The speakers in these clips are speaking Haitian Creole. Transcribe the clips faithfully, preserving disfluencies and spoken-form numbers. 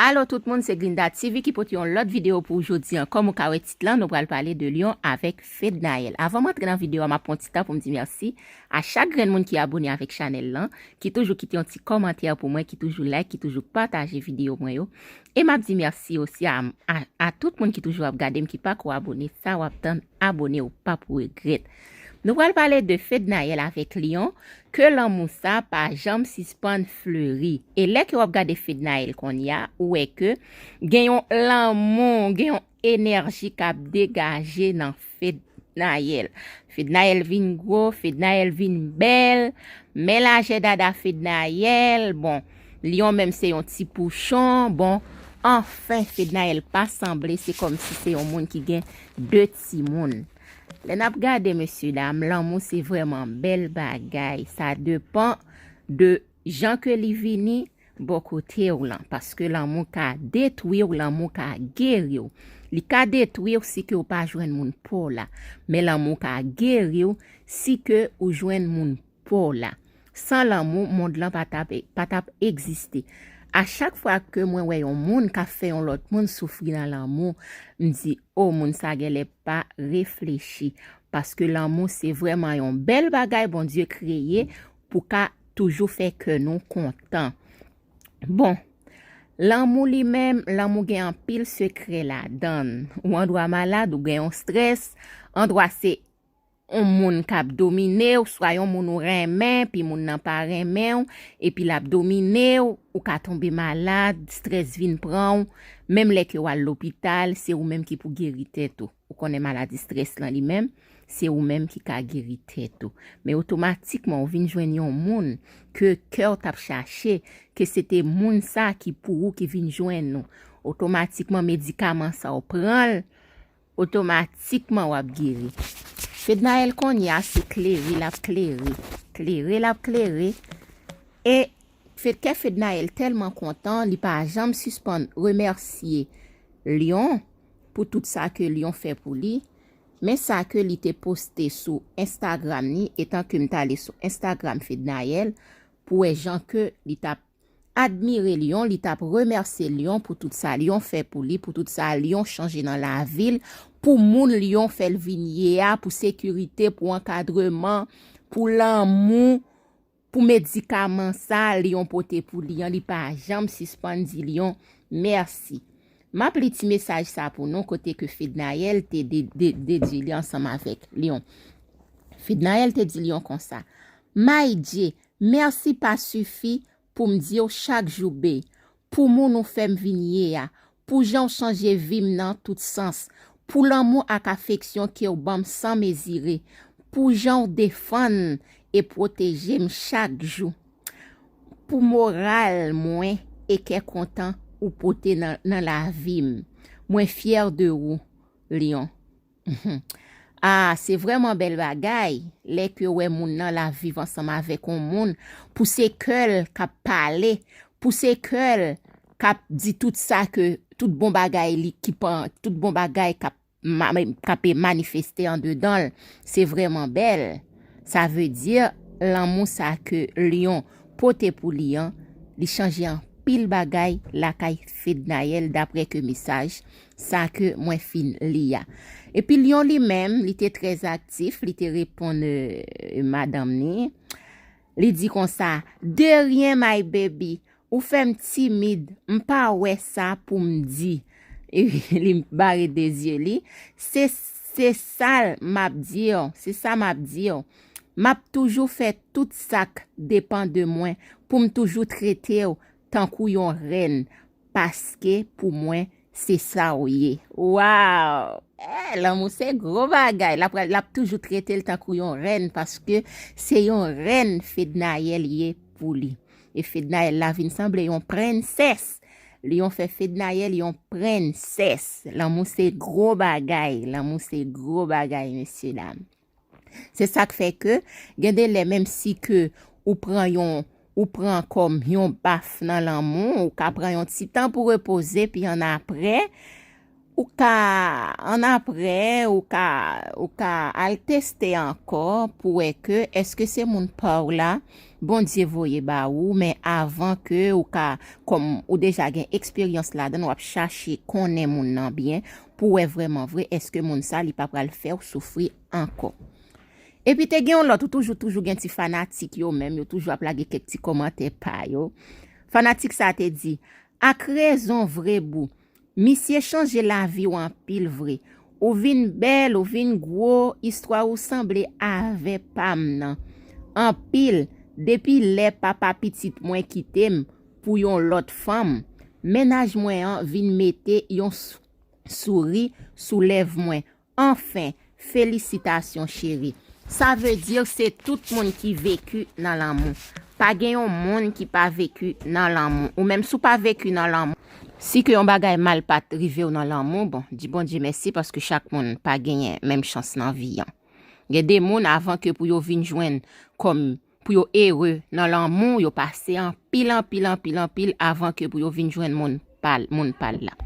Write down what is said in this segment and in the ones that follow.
Alo tout moun, se Glinda T V ki pote yon lòt videyo pou w jodi an. Kòm ou ka wè tit lan, nou pral pale de Lyon avèk Fednaelle. Avan m antre nan videyo a, m ap pran ti tan pou m di mèsi a chak grenn moun ki abone avèk chanèl lan, ki toujou kite yon ti kòmantè pou mwen, ki toujou like, ki toujou pataje videyo mwen yo. E m ap di mèsi osi a, a, a tout moun ki toujou ap gade m, ki pako abone, sa w ap tann, abone, ou p ap regrèt. Nou pral pale de Fednaelle avèk Lyon, ke lanmou sa pa janm sispann fleri. E lè ke w ap gade Fednaelle kounye a, ou wè ke gen yon lanmou, gen yon enèji k ap degaje nan Fednaelle. Fednaelle vin gwo, Fednaelle vin bèl, men lajè dada Fednaelle, bon, Lyon menm se yon ti pouchon, bon, anfen, Fednaelle pa sanble, se kòmsi se yon moun ki gen de timoun. Lè n ap gade, mesye dam, lanmou se vrèman bèl bagay. Sa depan de jan ke li vini bò kote w lan. Paske lanmou ka detwi w, lanmou ka geri w. Li ka detwi w si ke w pa jwenn moun pa w la. Men lanmou ka geri w si ke ou jwenn moun pa w la. San lanmou, mond lan pa t ap, pa t ap egziste. A chak fwa ke mwen wè yon moun k ap fè yon lòt moun soufri nan lanmou, m di, o, moun sa genlè pa reflechi. Paske lanmou se vrèman yon bèl bagay Bondye kreye pou ka toujou fè kè nou kontan. Bon, lanmou li menm, lanmou gen anpil sekrè ladan l. Ou andwa malad, ou gen yon strès, andwa se yon moun k ap domine w, swa yon moun ou renmen, epi moun nan pa renmen w, epi l ap domine w, ou ka tonbe malad, strès vin pran w, menm lè ke w al lopital, se ou menm ki pou geri tèt ou. Ou konnen maladi strès lan li menm, se ou menm ki ka geri tèt ou. Men otomatikman, ou vin jwenn yon moun ke kè w t ap chache, ke se te moun sa ki pou ou ki vin jwenn ou. Otomatikman, medikaman sa w pran l, otomatikman w ap geri. Fednaelle kounye a se klere l ap klere. Klere l ap klere. E Fed, kè Fednaelle tèlman kontan, li pa janm sispann remèsye Lyon pou tout sa ke Lyon fè pou li. Men sa ke li te poste sou Instagram ni, etan ke m t ale sou Instagram Fednaelle, pou wè jan ke li t ap admire Lyon, li t ap remèsye Lyon pou tout sa Lyon fè pou li, pou tout sa Lyon chanje nan lavi l, pou moun Lyon fè l vin ye a, pou sekirite, pou ankadreman, pou lanmou, pou medikaman sa Lyon pote pou li an, li pa janm sispann di Lyon mèsi. M ap li ti mesaj sa pou nou, kote ke Fednaelle te de, de, dedye li ansanm avèk Lyon. Fednaelle te di Lyon konsa, My Dye, mèsi pa sifi pou m di w chak jou be, pou moun ou fè m vin ye a, pou jan w chanje vi m nan tout sans, pou lanmou ak afeksyon ke w ban m san mezire, pou jan w defann e pwoteje m chak jou, pou moral mwen e kè kontan ou pote nan, nan lavi m. Mwen fyè de ou, Lyon. Ah, se vrèman bèl bagay lè ke w wè moun nan l ap viv ansanm avèk yon moun, pou se kè l k ap pale, pou se kè l k ap di tout sa ke, tout bon bagay li ki pa, tout bon bagay k ap ma-, k ap manifeste andedan l. Se vrèman bèl. Sa vle di, lanmou sa ke Lyon pote pou li an, li chanje anpil bagay lakay Fednaelle, daprè ke mesaj sa ke mwen fin li a. Epi Lyon li menm, li te trè aktif, li te reponn, euh, madanm ni. Li di konsa, De rien, my baby. Ou fè m timid, m pa wè sa pou m di. Li bare de zye li. Se, se sa m ap di w, se sa m ap di w. M ap toujou fè tout sa k depann de mwen pou m toujou trete w tankou yon rèn, paske pou mwen, se sa w ye. Waw! Eh, lanmou se gwo bagay. L ap, l ap toujou trete l tankou yon rèn, paske se yon rèn Fednaelle ye pou li. E Fednaelle la vin sanble yon prensès. Lyon fè Fednaelle yon prensès. Lanmou se gwo bagay. Lanmou se gwo bagay, mesye dam. Se sa k fè ke, gen de lè, menm si ke ou pran yon, ou pran kòm yon baf nan lanmou, ou ka pran yon ti tan pou repoze, pi annapre, Ou ka, annapre, ou ka, ou ka al teste ankò pou wè ke èske se moun pa w la Bondye voye ba ou, men avan ke ou ka, kòm ou deja gen eksperyans ladan l, w ap chache konnen moun nan byen pou wè vrèman vre èske moun sa li pa pral fè w soufri ankò. Epi te gen yon lòt, ou toujou, toujou gen ti fanatik yo menm, yo toujou ap lage kèk ti kòmantè pa yo. Fanatik sa te di, ak rezon vre boo, misye chanje lavi w anpil vre. Ou vin bèl, ou vin gwo, istwa ou sanble avè pa m nan. Anpil, depi lè papa pitit mwen kite m pou yon lòt fanm, mennaj mwen an vin mete yon s- souri sou lèv mwen. Anfen, felisitasyon cheri. Sa vle di se tout moun ki veki nan lanmou. Pa gen yon moun ki pa veki nan lanmou. Ou menm si w pa veki nan lanmou, si ke yon bagay mal pa t rive w nan lanmou, bon, di Bondye mèsi paske chak moun pa genyen menm chans nan vi an. Gen de moun avan ke pou yo vin jwenn kòm pou yo ere nan lanmou, yo pase anpil, anpil, anpil, anpil avan ke pou yo vin jwenn moun pa l, moun pa l la.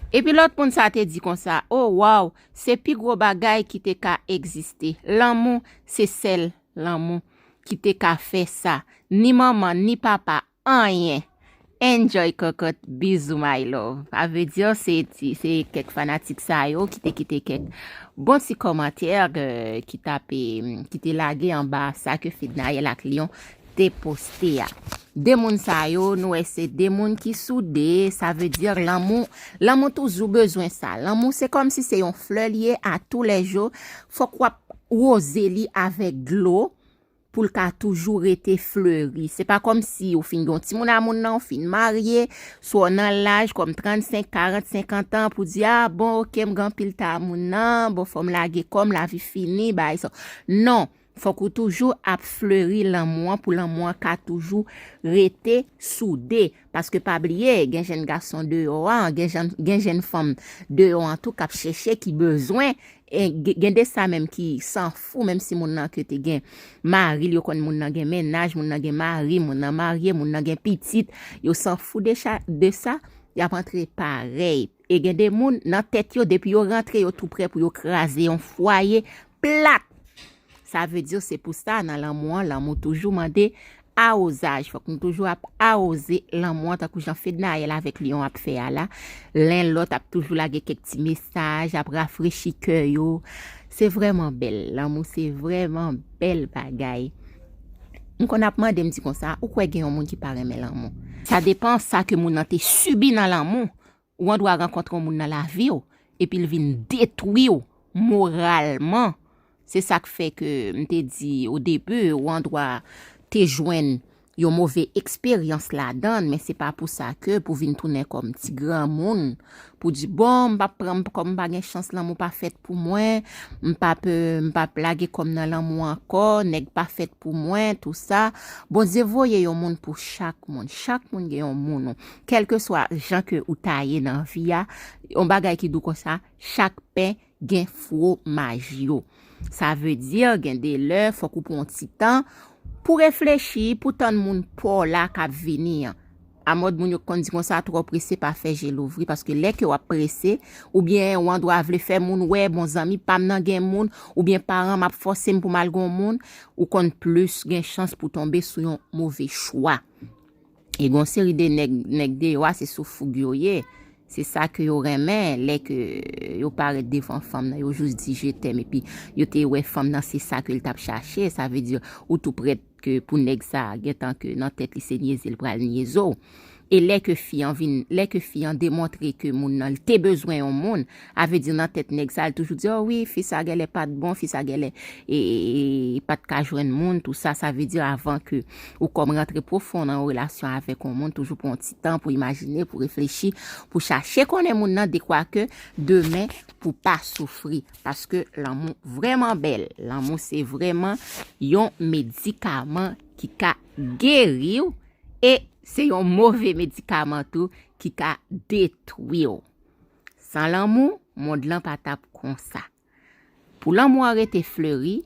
Epi lòt moun sa te di konsa, o waw, se pi gwo bagay ki te ka egziste. Lanmou, se sèl lanmou ki te ka fè sa. Ni manman, ni papa, anyen. Enjoy kokot, bizou my love. Sa vle di se ti, se kèk fanatik sa yo ki te kite kèk bon ti kòmantè, euh, ki t ap, ki te lage anba sa ke Fednaelle ak Lion te poste a. De moun sa yo, nou wè se de moun ki soude, sa vle di lanmou, lanmou toujou bezwen sa. Lanmou se kòmsi se yon flè li ye a tou lè jou, fòk w ap woze li avèk dlo pou l ka toujou rete fleri. Se pa kòmsi ou fin gen yon timoun a moun nan, ou fin marye, swa w nan laj kòm trannsenk, karant, senkant an, pou di, a bon, oke, m gen anpil tan a moun nan, bon, fò m lage kò m, lavi fini, bagay sa. Non, fòk ou toujou ap fleri lanmou an pou lanmou an ka toujou rete soude. Paske pa bliye, gen jèn gason deyò a, gen jèn, gen jèn fanm deyò an tou k ap chèche, ki bezwen, e gen, gen de sa menm ki sanfou, menm si moun nan ke te gen mari l, yo konn moun nan gen mennaj, moun nan gen mari, moun nan marye, moun nan gen pitit, yo sanfou de cha-, de sa, y ap antre parèy. E gen de moun nan tèt yo, depi yo rantre, yo tou prè pou yo kraze yon fwaye plat. Sa vle di se pou sa nan lanmou an, lanmou toujou mande awozaj. Fòk nou toujou ap awoze lanmou an, tankou jan Fednaelle avèk Lion ap fè a la. Len lòt ap toujou lage kèk ti mesaj, ap rafrechi kè yo. Se vrèman bèl. Lanmou se vrèman bèl bagay. M konn ap mande m di konsa, ou kwè gen yon moun ki pa renmen lanmou? Sa depan sa ke moun nan te sibi nan lanmou. Ou andwa rankontre yon moun nan lavi w, epi l vin detwi w moralman. Se sa k fè ke m te di o debi, ou andwa te jwenn yon move eksperyans ladan l, men se pa pou sa ke pou vin tounen kòm ti granmoun, pou di, bon, m p ap pran, kòm m pa gen chans, lanmou pa fèt pou mwen, m p ap, m p ap lage kò m nan lanmou ankò, nèg pa fèt pou mwen, tou sa. Bondye voye yon moun pou chak moun. Chak moun gen yon moun ou. Kèlkeswa jan ke ou ta ye nan vi a, yon bagay ki di w konsa, chak pen gen fwomaj yo. Sa vle di, gen de lè, fòk ou pran yon ti tan pou reflechi, pou tann moun pa w la k ap vini an. Amòd moun yo konn di konsa, twò prese pa fè je louvri, paske lè ke w ap prese, oubyen w andwa vle fè moun wè, bon, zanmi pa m nan gen moun, oubyen paran m ap fòse m pou m al gen yon moun, ou konn plis gen chans pou tonbe sou yon move chwa. E gen yon seri de nèg, nèg deyò a, se sou foug yo ye. Se sa ke yo renmen, lè ke yo parèt devan fanm nan, yo jis di je t'aime, epi yo te wè fanm nan se sa ke l t ap chache, sa vle di ou tou prèt ke pou nèg sa, gentan ke nan tèt li se nyeze l pral nyeze w. E lè ke fi an vin, lè ke fi an demontre ke moun nan, li te bezwen yon moun, a vle di nan tèt nèg sa, li toujou di, o wi, fi sa gèlè pa t bon, fi sa gèlè, e, e, e, e pa t ka jwenn moun, tou sa, sa vle di avan ke ou kòm rantre pwofon nan yon relasyon avèk yon moun, toujou pran yon ti tan pou imajine, pou reflechi, pou chache konnen moun nan, dekwake demen pou pa soufri. Paske lanmou vrèman bèl. Lanmou se vrèman yon medikaman ki ka geri w, e se yon move medikaman tou ki ka detwi w. San lanmou, mond lan pa t ap konsa. Pou lanmou an rete fleri,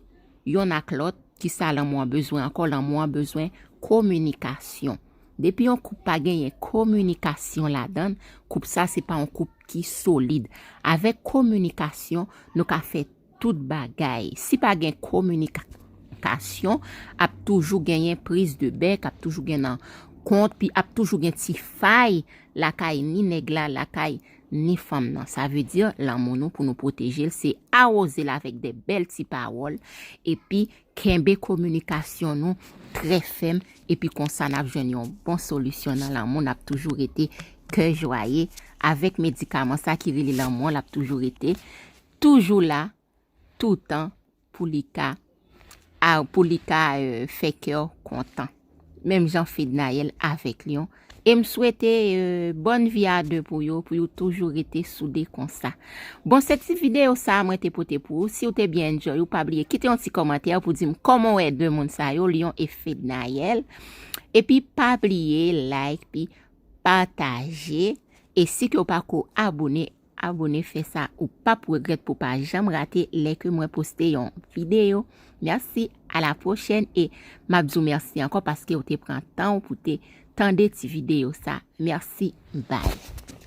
yonn ak lòt, kisa lanmou an bezwen ankò? Lanmou an bezwen kominikasyon. Depi yon koup pa genyen kominikasyon ladan l, koup sa se pa yon koup ki solid. Avèk kominikasyon, nou ka fè tout bagay. Si pa gen kominikasyon, ap toujou genyen priz de bèk, ap toujou gen nan kont, pi ap toujou gen ti fay lakay ni nèg la, lakay ni fanm nan. Sa vle di, lanmou nou pou nou pwoteje l, se awoze l avèk de bèl ti pawòl, epi kenbe kominikasyon nou trè fèm, epi konsa n ap jwenn yon bon solisyon nan lanmou, n ap toujou rete kè jwaye avèk medikaman sa ki rele lanmou an, l ap toujou rete, toujou la, toutan, pou li ka, a, pou li ka, euh, fè kè w kontan. Menm jan Fednaelle avèk Lion. E m swete, euh, bòn vi a de pou yo, pou yo toujou rete soude konsa. Bon, se ti videyo sa a mwen te pote pou ou. Si w te byen enjoy, ou pa bliye kite yon ti kòmantè pou di m kòman w wè de moun sa yo, Lion e Fednaelle. Epi pa bliye like, pi pataje. E si ke w pa ko abone, abone, fè sa, ou p ap regrèt pou pa janm rate lè ke mwen poste yon videyo. Mèsi, a la pwochèn, e m ap di w mèsi ankò paske w te pran tan w pou te tande ti videyo sa. Mèsi, bye.